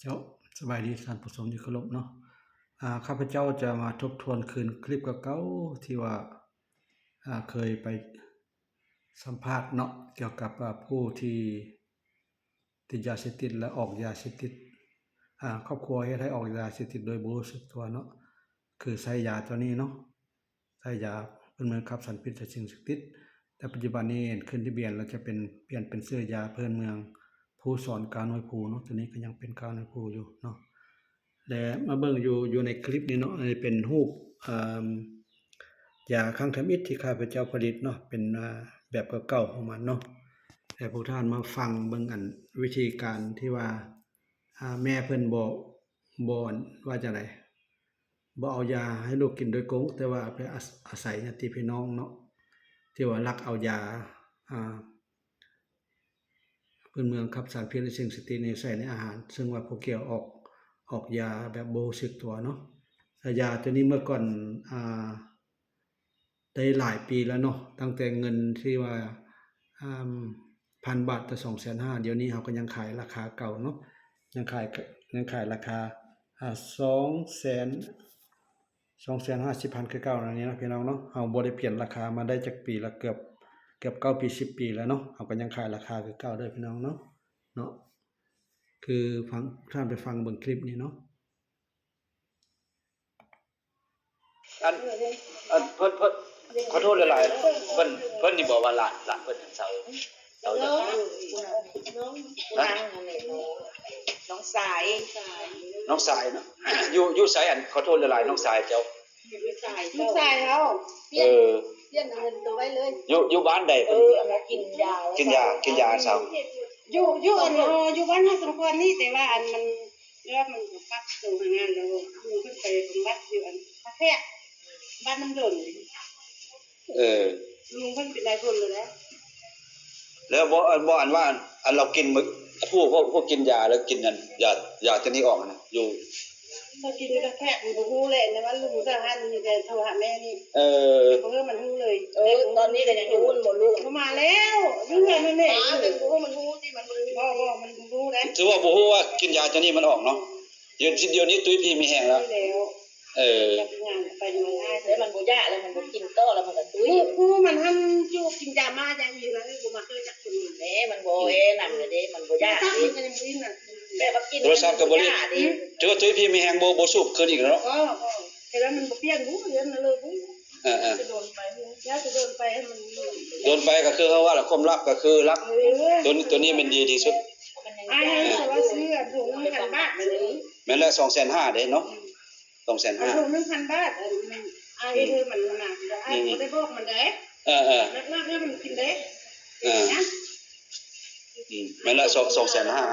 ເຈົ້າ ສະບາຍດີທ່ານຜູ້ຊົມທີ່ເຄົາລົບເນາະ. ອາ ຂ້າພະເຈົ້າຈະມາທົບທວນຄືນຄລິບເກົ່າໆ ທີ່ວ່າ ອາ ເຄີຍໄປສຳພາດເນາະ ກ່ຽວກັບ ອາ ຜູ້ທີ່ຕິດຢາເສບຕິດ ແລະ ອອກຢາເສບຕິດ ອາ ຄອບຄົວເຮັດໃຫ້ອອກຢາເສບຕິດໂດຍບໍ່ຮູ້ສຶກຕົວເນາະ ຄືໃຊ້ຢາໂຕນີ້ເນາະ. ໃຊ້ຢາພື້ນເມືອງຂັບສານພິດ ແລະ ສິ່ງເສບຕິດ ແຕ່ປັດຈຸບັນນີ້ຂຶ້ນທະບຽນແລ້ວ ຈະເປັນ ປ່ຽນເປັນຊື່ຢາພື້ນເມືອງພູສອນ ກາວໜ່ວຍພູເນາະ. ໂຕນີ້ກໍຍັງເປັນກາວໜ່ວຍພູຢູ່ເນາະ ແລະ ມາເບິ່ງຢູ່ ຢູ່ໃນຄລິບນີ້ເນາະ. ອັນນີ້ເປັນຮູບ ເອີ່ມ ຢາຄັ້ງທຳອິດທີ່ຂ້າພະເຈົ້າຜະລິດເນາະ ເປັນ ອາ ແບບເກົ່າໆຂອງມັນເນາະ ແລະ ພວກທ່ານມາຟັງເບິ່ງ ອັນ ວິທີການທີ່ວ່າ ອາ ແມ່ເພິ່ນບໍ່ ບໍ່ ອັນ ວ່າຈັ່ງໃດ ບໍ່ເອົາຢາໃຫ້ລູກກິນໂດຍກົງ ແຕ່ວ່າໄປອາ ອາໄສຍາດຕິພີ່ນ້ອງເນາະ ທີ່ວ່າລັກເອົາຢາ ອາ ພື້ນເມືອງຂັບສານພິດ ແລະ ສິ່ງເສບຕິດນີ້ໃສ່ໃນອາຫານ ເຊິ່ງວ່າຜູ້ກ່ຽວອອກ ອອກຢາແບບບໍ່ຮູ້ສຶກຕົວເນາະ. ແລະ ຢາໂຕນີ້ເມື່ອກ່ອນ ອາ ໄດ້ຫຼາຍປີແລ້ວເນາະ ຕັ້ງແຕ່ເງິນທີ່ວ່າ ອາ ພັນບາດຕໍ່ສອງແສນຫ້າ ດຽວນີ້ເຮົາກໍຍັງຂາຍລາຄາເກົ່າເນາະ ຍັງຂາຍ ຍັງຂາຍລາຄາ ອາ ສອງແສນ ສອງແສນຫ້າສິບພັນຄືເກົ່ານັ້ນນີ້ເນາະ ພີ່ນ້ອງເນາະ. ເຮົາບໍ່ໄດ້ປ່ຽນລາຄາມາໄດ້ຈັກປີລະ ເກືອບ ເກືອບເກົ້າປີ ສິບປີແລ້ວເນາະ ເຮົາກໍຍັງຂາຍລາຄາຄືເກົ່າເດີພີ່ນ້ອງເນາະ ເນາະ ຄືຟັງ ທ່ານໄປຟັງເບິ່ງຄລິບນີ້ເນາະ. ອັນ ອັນ ເພິ່ນ ເພິ່ນ ຂໍໂທດຫຼາຍໆ ເພິ່ນ ເພິ່ນນີ້ບອກວ່າຫຼານ ຫຼານເພິ່ນເຊົາ ເຊົາ ນ້ອງ ນ້ອງ ນ້ອງສາຍ ນ້ອງສາຍເນາະ ຢູ່ ຢູ່ໃສ? ອັນ ຂໍໂທດຫຼາຍໆ ນ້ອງສາຍເຈົ້າ ລູກຊາຍເຮົາ ປ່ຽນ ປ່ຽນເງິນໂຕໄວ້ເລີຍ ຢູ່ ຢູ່ບ້ານໃດ? ເອີ ອັນວ່າກິນຢາ ກິນຢາ ກິນຢາເຊົາ ຢູ່ ຢູ່ ອັນ ເອີ ຢູ່ບ້ານເຮົາສົມຄວນນີ້ ແຕ່ວ່າ ອັນ ມັນ ແລ້ວມັນກໍປັບໂຕໃນນັ້ນ ແລ້ວລຸງເພິ່ນໄປບຳບັດຢູ່ອັນທ່າແຂກ ບ້ານນ້ຳດົນ. ເອີ ລຸງເພິ່ນເປັນນາຍພົນແລ້ວ ແລ້ວບໍ່ ອັນ ບໍ່ ອັນວ່າ ອັນ ອັນລາວກິນມື້ ຜູ້ ຜູ້ ຜູ້ກິນຢາແລ້ວກິນ ອັນ ຢາ ຢາຕົວນີ້ອອກນະ ຢູ່ ເຂົາກິນຢູ່ທ່າແຂກ ມັນບໍ່ຮູ້ແຫຼະ ແຕ່ວ່າລຸງເຈົ້າຫັ້ນມີແຕ່ໂທຫາແມ່ນີ້ ເອີ ເອີ ມັນຮູ້ເລີຍ ເອີ ຕອນນີ້ກໍຍັງຢູ່ ມັນບໍ່ຮູ້ ບໍ່ມາແລ້ວ ຢູ່ເຮືອນນັ້ນແຫຼະ ເອີ ມັນບໍ່ຮູ້ ມັນຮູ້ຕິ ມັນບໍ່ຮູ້ ບໍ່ ມັນບໍ່ຮູ້ເດ້ ຖືວ່າບໍ່ຮູ້ວ່າກິນຢາຕົວນີ້ມັນອອກເນາະ. ດຽວ ດຽວນີ້ຕຸ້ຍພີມີແຮງແລ້ວ ເອີ ແລ້ວມັນບໍ່ຢາກ ແລ້ວມັນບໍ່ກິນຕໍ່ ແລ້ວມັນກໍຕຸ້ຍ ຜູ້ມັນຫັ້ນຢູ່ກິນຢາມາຢ່າງອີ່ນະ ບໍ່ມັກເລີຍຈັກຄົນ ແມ່ມັນບໍ່ແອນຳເດ້ ມັນບໍ່ຢາກ ໂທລະສັບມັນກໍຍັງບໍ່ຫຼິ້ນນະ ແບບວ່າກິນໂທລະສັບກໍບໍ່ຫຼິ້ນ ຖືວ່າຕຸ້ຍພີມີແຮງ ບໍ່ ບໍ່ສູບຄືນອີກແລ້ວເນາະ ບໍ່ ບໍ່ ແຕ່ວ່າມັນບໍ່ປ່ຽນ ບໍ່ເຮັດນະເລີຍ ເອີໆ ຈະໂດນໄປ ຢ່າຈະໂດນໄປໃຫ້ມັນ ໂດນໄປກໍຄືເຮົາວ່າລະ ຄວາມລັບກໍຄືລັບ ເອີ ຕົວ ຕົວນີ້ແມ່ນດີທີ່ສຸດ ອ້າຍເຮົາວ່າຊື້ອັນຖົງໜຶ່ງພັນບາດ ແມ່ນແຫຼະ ສອງແສນຫ້າເດ້ເນາະ ສອງແສນຫ້າ ອັນຖົງໜຶ່ງພັນບາດ ອັນ ອັນອ້າຍເອີມັນນະ ແຕ່ອ້າຍບໍ່ໄດ້ບອກມັນເດ້ ເອີໆ ນັກໆ ໃຫ້ມັນກິນເດ້ ເອີ ແມ່ນແຫຼະ ສອງ ສອງແສນຫ້າ